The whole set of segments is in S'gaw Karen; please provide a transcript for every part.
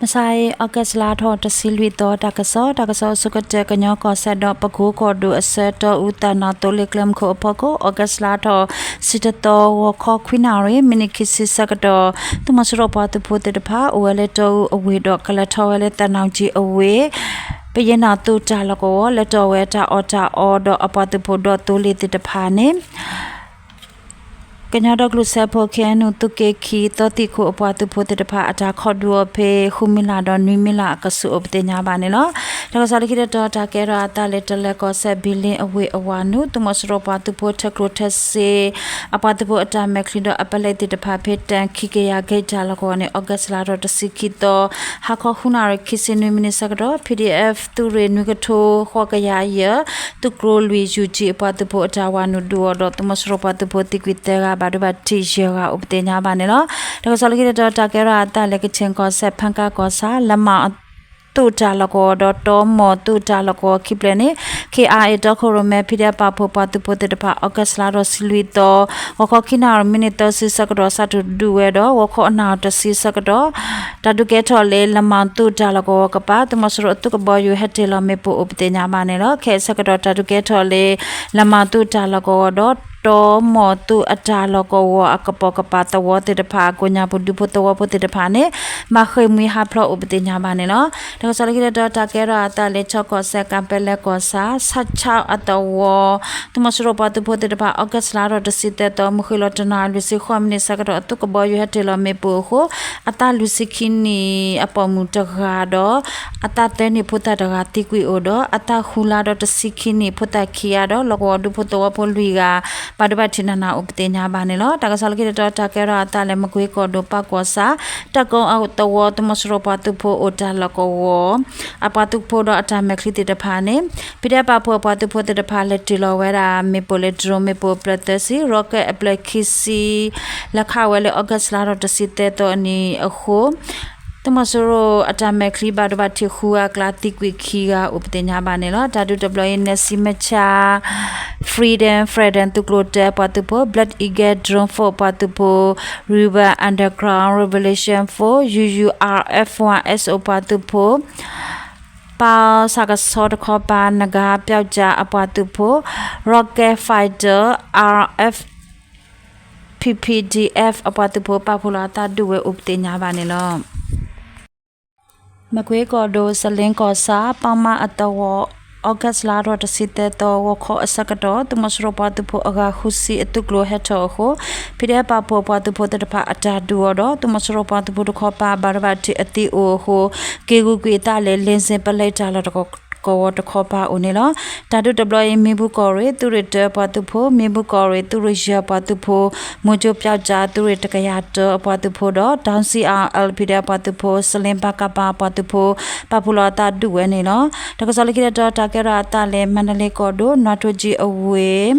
မုၢ်ဆါအံၤ August လါထီၣ်တဆံလွံၢ်သီ တၢ်ကစီၣ်, တၢ်ကစီၣ်အဆိကတၢၢ် ကညီကီၢ်စဲၣ်ဒီး ပကိကီၢ်ဒိၣ်အဆၢ တီအူသးနီၣ်သိလ့ၣ်ကျဲမုၢ်ခိၣ်အဖီခိၣ် August လါထီၣ် ဆံတသီ ဂီၤခီခွံနၣ်ရံၣ် မံးနံးခံဆံဆၢကတီၢ် သုးမီၤစိရိၤပှၤသုးဖိသ့ၣ်တဖၣ် အိၣ်ဝဲလၢတီအူအဝ့ၢ်ဒီး ကလဲၤထီၣ်ဝဲလၢသးနီၣ်ကၠံအဝ့ၢ် ပယဲၢ်နီၣ်သုးတၢ်လီၢ်ကဝီၤ လဲၤတီၢ်ဝဲတၢ်အီၣ်တၢ်အီဒီးအပှၤသုးဖိဒီးသိလ့ၣ်သ့ၣ်တဖၣ်န့ၣ် ကညီဒီကလုာ်စၢဖှိၣ် ခ့ၣ်အဲၣ်ယူၣ် သုးက့ခံ သီသံၣ်ခိၣ်အပှၤသုးဖိသ့ၣ်တဖၣ် အတၢ်ခီၣ်ဒုးအီၤဖဲ ဃုမံလၣ်ဒီးနွံမံလၣ်အကဆူးအိၣ်ပသ့ၣ်ညါဘၣ်န့ၣ်လီၤ. တၢ်ကစီၣ်လၢခံတတီၤ တၢ်ကဲထီၣ်အသးလၢ တလဲၤကီၢ်စဲၣ် ဘံလ့အဝ့ၢ်အဝၤနုာ် သုးမီၤစိရိၤပှၤသုးဖိထၢကျိၣ်ထၢစ့ အပှၤသုးဖိအတၢ်မဲာ်ချံဒီးအပလဲသ့ၣ်တဖၣ် ဖဲတၢ်ခံကယၤဂ့ၢ်တၢ်လီၢ်ကဝီၤန့ၣ် August လါထီၣ်တဆံခံသီ ဟါခီဃုနၣ်ရံၣ် ခံဆံနွံမံးနံးဆၢကတီၢ် ပီၣ်ဒံၣ်အဲၣ် သုးရ့ၣ်နွံကထိ ဃိးကယၤယဲၢ် သုးကျိၤလွံၢ် ယူၢ်ကၠံအပှၤသုးဖိအတၢ်ဝၤနုာ်ဒုးအီၤဒီး သုးမီၤစိရိၤပှၤသုးဖိသံကွံာ်သၢဂၤ ဘၣ်ဒိဘၣ်ထံးယဲၢ်ဂၤအိၣ်ပသ့ၣ်ညါဘၣ်န့ၣ်လီၤ. တၢ်ကစီၣ်လၢခံတတီၤ တၢ်ကဲထီၣ်အသးလၢ ကခၠ့ၣ်ကီၢ်စဲၣ် ဖၣ်ကၣ်ကီၢ်ဆၣ် လမၣ်သုးတၢ်လီၢ်ကဝီၤဒီး တီမီၢ်သုးတၢ်လီၢ်ကဝီၤခံဖျၢၣ်န့ၣ် ခ့ၣ်အဲၣ်ယူၣ် တီခိၣ်ရိၣ်မဲ ဖံးဒဲးပာ်ဖှိၣ်ပှၤသုးဖိသ့ၣ်တဖၣ် August လါထီၣ်ဆံလွံၢ်သီ ဂီၤခီခံနၣ်ရံၣ် မံးနံးသၢဆံဆၢကတီၢ် စးထီၣ်ဒုးဝဲဒီး ဂီၤခီအနၣ်တဆံဆၢကတီၢ် တၢ်ဒုးကဲထီၣ်လၢ လမၣ်သုးတၢ်လီၢ်ကဝီၤကပၤ သုးမီၤစိရိၤအသုးကဘီယူၤ ဟဲတ့ၢ်လီၤမ့ၣ်ပိၢ်အိၣ်ပသ့ၣ်ညါဘၣ်န့ၣ်လီၤ. ခဲအံၤဆၢကတီၢ် တၢ်ဒုးကဲထီၣ်လၢ လမၣ်သုးတၢ်လီၢ်ကဝီၤဒီး တီမီၢ်သုးအတၢ်လီၢ်ကဝီၤအကပိာ်ကပၤသဝီသ့ၣ်တဖၣ် ကိးညါပူၤ ဒူဖိသဝီဖိသ့ၣ်တဖၣ်န့ၣ် ဘၣ်ဃ့ၢ်မှံဟးဖျိးအိၣ်ပသ့ၣ်ညါဘၣ်န့ၣ်လီၤ. တၢ်ကစီၣ်လၢခံတတီၤ တၢ်ကဲထီၣ်အသးလၢ ခၠ့ၣ်ကီၢ်စဲၣ် ကၣ်ပဲလဲကီၢ်ဆၣ် ဆၣ်ခၠၣ်အသဝီ သုးမီၤစိရိၤပှၤသုးဖိသ့ၣ်တဖၣ် August လါထီၣ်တဆံသၢသီ မုၢ်ဃ့ၢ်လီၤတနၣ်ရံၣ်လွံၢ်ဆံဃိးမံးနံးဆၢကတီၢ် အသုးကဘီယူၤဟဲတ့ၢ်လီၤမ့ၣ်ပိၢ်အဃိ အသးလွံၢ်ဆံခံနံၣ်အပိာ်မုၣ်တဂၤဒီး အသးသၢနံၣ်ဖိသၣ်တဂၤသံကွံာ်အိၣ်ဒီး အသးဃုလါဒီးတဆံခံနံၣ်ဖိသၣ်ခံဂၤဒီး လီၢ်ကဝီၤဒူဖိသဝီဖိလွံၢ်ဂၤ ဘၣ်ဒိဘၣ်ထံးနးနးအိၣ်ပသ့ၣ်ညါဘၣ်န့ၣ်လီၤ. တၢ်ကစီၣ်လၢခံတတီၤ တၢ်ကဲထီၣ်အသးလၢ မကွ့ကီၢ်ဒိၣ် ပၣ်ကီၢ်ဆၣ် တၢ်ကိအသဝီ သုးမီၤစိရိၤပှၤသုးဖိအိၣ်တၢ်လီၢ်ကဝီၤ အပှၤသုးဖိဒီးအတၢ်မဲာ်ချံသ့ၣ်တဖၣ်န့ၣ် ဖံးဒဲးပာ်ဖှိၣ်အပှၤသုးဖိသ့ၣ်တဖၣ် လဲၤတ့ၢ်လီၤဝဲဒၣ် မ့ၣ်ပိၢ်လၢ drone မ့ၣ်ပိၢ်အဖျၢၣ်သၢဆံ, rocket အဖျၢၣ်ခံဆံ လဲၤခးဝဲလၢ August လါထီၣ်တဆံသၢသီအနံၤအဃိ သုးမီၤစိရိၤအတၢ်မဲာ်ချံဘၣ်ဒိဘၣ်ထံးဃုဂၤအကျါ သံကွံာ်ခံဂၤအိၣ်ပသ့ၣ်ညါဘၣ်န့ၣ်လီၤ. တၢ်ဒုးတဘျီအံၤ နၢၤစံမဆါ Freedom Fighters သုးကျိၤတၢအပှၤသုးဖိ, Black Eagle Drone Force အပှၤသုးဖိ, Rebel Underground Revolution Force, U U R F one S O အပှၤသုးဖိ, ပၢ်စၢ်ကဆီတခီပၤ နဂါပျောက်ကျား အပှၤသုးဖိ, Rocket Fighter R F P P D F အပှၤသုးဖိ ပာ်ဖှိၣ်လီၤအသးဒုးဝဲအိၣ်ပသ့ၣ်ညါဘၣ်န့ၣ်လီၤ. မကွ့ကီၢ်ဒိၣ် စလ့ကီၢ်ဆၣ် ပီမါအသဝီ August လါထီၣ်တဆံသၢသီ ဂီၤခီအဆၢကတီၢ် သုးမီၤစိရိၤပှၤသုးဖိအဂၤဃုဆံအသုးကျိၤဟဲထီၣ်အဃိ ဖံးဒဲးပာ်ဖှိၣ်ပှၤသုးဖိသ့ၣ်တဖၣ်အတၢ်ဒုးအီၤဒီး သုးမီၤစိရိၤပှၤသုးဖိတခီပၤ ဘၣ်ဒိဘၣ်ထံးအသံအိၣ်အဃိ က့ၤဂုာ်ကွံာ်အသးလၢ လ့ၣ်စ့ပလဲတၢ်လီၢ်တကဝီၤတခီပၤအိၣ်န့ၣ်လီၤ. တၢ်ဒုးတဘျီအံၤ မံၤဘူၣ်ကီၢ်ရ့ၣ် သုးရ့ၣ်တၢအပှၤသုးဖိ, မံၤဘူၣ်ကီၢ်ရ့ၣ် သုးရ့ၣ်ယဲၢ်အပှၤသုးဖိ, မိၤကၠိပျောက်ကျား သုးရ့ၣ်တကယၤတၢအပှၤသုးဖိဒီး တောင် C R L PDF အပှၤသုးဖိ, စလ့ ပကဖ အပှၤသုးဖိ ပာ်ဖှိၣ်လီၤအသးဒုးဝဲန့ၣ်လီၤ. တၢ်ကစီၣ်လၢခံတတီၤ တၢ်ကဲထီၣ်အသးလၢ မါဒလ့ကီၢ်ဒိၣ် နွားထိကၠံအဝ့ၢ်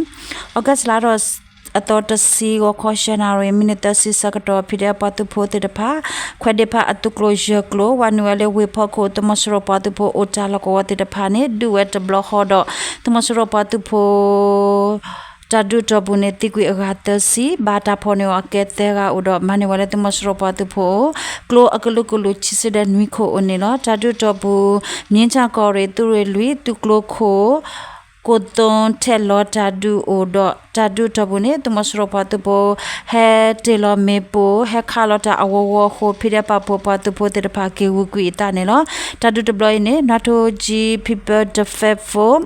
August လါထီၣ်အသီတဆံ ဂီၤခီ ယဲၢ်နၣ်ရံၣ် မံးနံးသၢဆံဆၢကတီၢ် PDF ပှၤသုးဖိသ့ၣ်တဖၣ် ခွဲးဒ့ဖးအသုးကျိၤယဲၢ်ကျိၤ ဝၤနုာ်ဝဲလၢဝ့ၢ်ဖီခိၣ် သုးမီၤစိရိၤပှၤသုးဖိအိၣ်တၢ်လီၢ်ကဝီၤသ့ၣ်တဖၣ်န့ၣ် ဒုးဝဲတဘျီဃီဒီး သုးမီၤစိရိၤပှၤသုးဖိ တၢ်ဒုးတီၢ်ပူၤန့ၣ် သံကွံာ်အဂၤသၢဆံ, ဘၣ်တၢ်ဖီၣ်န့ၢ်အီၤအကဲသၢဂၤအိၣ်ဒီး မၤန့ၢ်ဝဲလၢသုးမီၤစိရိၤပှၤသုးဖိ ကျိအကလုာ်ကလုာ် ဆံဆံဒီးနွံခိၣ်အိၣ်န့ၣ်လီၤ. တၢ်ဒုးတီၢ်ပူၤ မ့ၢ်ဆၣ်ကီၢ်ရ့ၣ် သုးရ့ၣ်လွံၢ် သုးကျိၤခိၣ် ကိးသိထဲးလီၤတၢ်ဒုးအိၣ်ဒီး တၢ်ဒုးတီၢ်ပူၤန့ၣ် သုးမီၤစိရိၤပှၤသုးဖိ ဟဲတ့ၢ်လီၤမ့ၣ်ပိၢ် ဟဲခးလီၤတၢ်အဝီဝီအဃိ PDF ပာ်ဖှိၣ်ပှၤသုးဖိသ့ၣ်တဖၣ်က့ၤဂုာ်ကွံာ်အသးန့ၣ်လီၤ. တၢ်ဒုးတဘျီအံၤန့ၣ် နွားထိကၠံ People Defense Force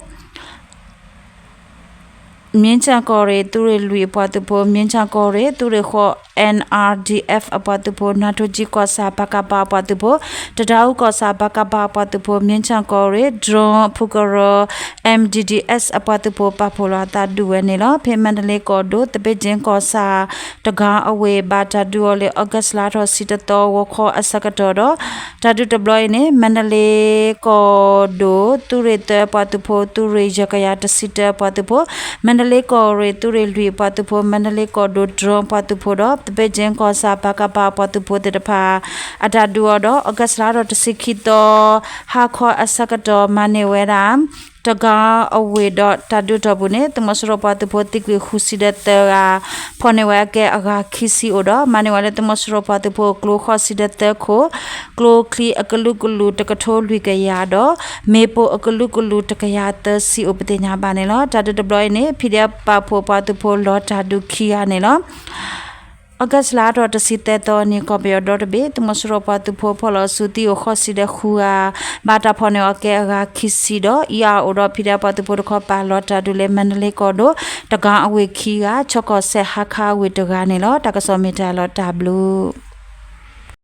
မ့ၢ်ဆၣ်ကီၢ်ရ့ၣ် သုးရ့ၣ်လွံၢ်အပှၤသုးဖိ, မ့ၢ်ဆၣ်ကီၢ်ရ့ၣ် သုးရ့ၣ်ဃိး N R D F အပှၤသုးဖိ, နွားထိကၠံကီၢ်ဆၣ် ပကဖ အပှၤသုးဖိ, တဒါအူကီၢ်ဆၣ် ပကဖ အပှၤသုးဖိ, မ့ၢ်ဆၣ်ကီၢ်ရ့ၣ် drone ဖုကရၢ M D D S အပှၤသုးဖိ ပာ်ဖှိၣ်လီၤအသးဒုးဝဲန့ၣ်လီၤ. ဖဲမါဒလ့ကီၢ်ဒိၣ် သဘ့ၣ်ကၠ့ကီၢ်ဆၣ် တဂၤအဝ့ၢ် ဘၣ်တၢ်ဒုးအီၤလၢ August လါထီၣ်ဆံတသီ ဂီၤခီအဆၢကတီၢ်ဒီး တၢ်ဒုးတဘျီအံၤန့ၣ် မါဒလ့ကီၢ်ဒိၣ် သုးရ့ၣ်သၢအပှၤသုးဖိ, သုးရ့ၣ်ယဲၢ်ကယၤတဆံတၢအပှၤသုးဖိ, မါဒလ့ကီၢ်ရ့ၣ် သုးရ့ၣ်လွံၢ်အပှၤသုးဖိ, မါဒလ့ကီၢ်ဒိၣ် drone အပှၤသုးဖိဒီး သဘ့ၣ်ကၠ့ကီၢ်ဆၣ် ပကဖ အပှၤသုးဖိသ့ၣ်တဖၣ် အတၢ်ဒုးအီၤဒီး August လါထီၣ်တဆံခံသီ ဟါခီအဆၢကတီၢ် မၤန့ၢ်ဝဲဒၣ် တဂၤအဝ့ၢ်ဒီးတၢ်ဒုးအတီၢ်ပူၤန့ၣ် သုးမီၤစိရိၤပှၤသုးဖိသံကွံာ်ဃုဆံဒီးသၢဂၤ, ဖီၣ်န့ၢ်ဝဲအကဲအဂၤခံဆံအိၣ်ဒီး မၤန့ၢ်ဝဲလၢသုးမီၤစိရိၤပှၤသုးဖိကျိခီၣ်စံၣ်ဒီးသၢခိၣ်, ကျိချံအကလုာ်ကလုာ်တကထိလွံၢ်ကယၤဒီး မ့ၣ်ပိၢ်အကလုာ်ကလုာ်တကယၤသၢဆံအိၣ်ပသ့ၣ်ညါဘၣ်န့ၣ်လီၤ. တၢ်ဒုးတဘျီအံၤန့ၣ် ဖံဒဲပာ်ဖှိၣ် ပှၤသုးဖိလီၤတၢ်ဒုးခံဂၤန့ၣ်လီၤ. အီကူးလါထီၣ်တဆံသၢသီအနံၤ ကီၢ်ပယီၤဒီတဘ့ၣ် သုးမီၤစိရိၤပှၤသုးဖိဖီၣ်လီၤဆူသံအိၣ်ဃီဆံဒီးဃုဂၤ, ဘၣ်တၢ်ဖီၣ်န့ၢ်အီၤကဲအဂၤခံဆံဒီး အံၤအအိၣ်ဒီး ဖံဒဲပှၤသုးဖိတခီပၤလီၤတၢ်ဒုးလၢ မါဒလ့ကီၢ်ဒိၣ် တဂၤအဝ့ၢ်ခံဂၤ, ချီကီၢ်စဲၣ်ဟါခါအဝ့ၢ်တဂၤန့ၣ်လီၤ. တၢ်ကစီၣ်မ့ၢ်တၢ်လီၤတၢ်ဘျုး